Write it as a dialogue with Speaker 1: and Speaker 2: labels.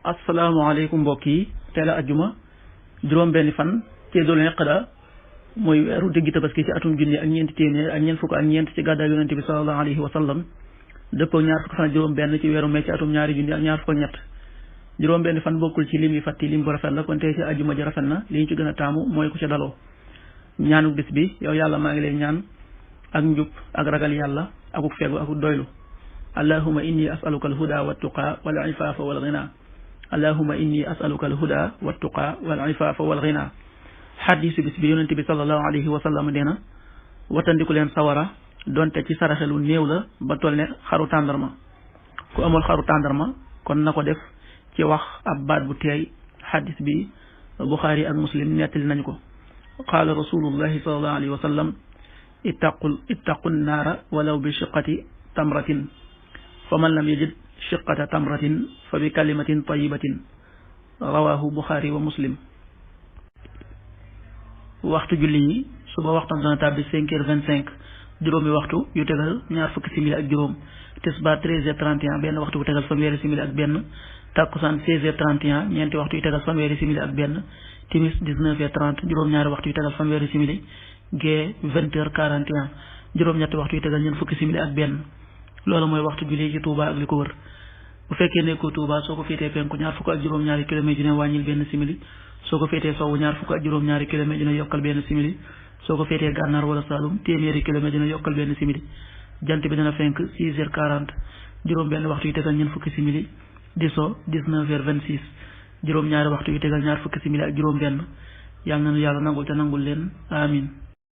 Speaker 1: asalaamaaleykum mbokk yi teel a ajjuma juróom-benni fan ci Dul Qa'da mooy weeru diggi tabaski ci atum junni ak ñeenti téeméer ak ñeent fukk ak ñeent ci gàddaay yonente bi sallallahu alayhi wa sallam dëppoo ñaar fukk fan ak juróom-benn ci weeru mai ci atum ñaari junni ak ñaar fukk ak ñett juróom-benni fan bokkul ci lim yi fàtti lim bu rafet la kon tey ci ajjuma ji rafet na li ñu ci gën a taamu mooy ku ca daloo ñaanu bis bi yow yàlla maa ngi lay ñaan ak njub ak ragal yàlla akuk fegu akuk doylu allahumma inni as'aluka alhuda wattuqa wal ifafa wal ghina allahumma inni as'aluka alhuda wattuqa wal ifafa wal ghina xadiisu bis bi yonente bi sallallahu alayhi wa sallam nee na watandiku leen sawara donte ci saraxelu néew la ba toll ne xaru tàndarma ku amul xaru tàndarma kon na ko def ci wax ab baat bu teey xadis bi Buxaari ak Muslim nettali nañu ko qaala rasulullahi sallallahu alayhi wa sallam ittaqu naara walaw bi shiqqati tamratin fa man lam yajid shiqqata tamratin fa bi kalimatin tayibatin rawahu Buxaari wa Muslim. waxtu julli yi suba waxtam dana tàbbi 5h25 juróomi waxtu yu tegal ñaar fukki simili ak juróom tisbaar 13h31 benn waxtu bu tegal fanweeri simili ak benn takkusaan 16h31 ñeenti waxtu yu tegal fanweeri simili ak benn timis 19h30 juróom-ñaari waxtu yu tegal fanweeri simili gee 20h41 juróom-ñetti waxtu yu tegal ñeent fukki simili ak benn loolu mooy waxtu julli ci Touba ak li ko wër bu fekkee nekkoo Touba soo ko féetee penku ñaar fukk ak juróom-ñaari kilomètre dina wàññil benn simili soo ko féetee sowwu ñaar fukk ak juróom-ñaari kilomètre dina yokkal benn simili soo ko féetee gànnaar wala Saalum téeméeri kilomètre dina yokkal benn simili jant bi dina fenk 6h40 juróom benn waxtu yu tegal ñeent fukki simili di so 19h26 juróom-ñaari waxtu yu tegal ñaar fukki simili ak juróom benn yàlla na yàlla nangul te nangul leen amin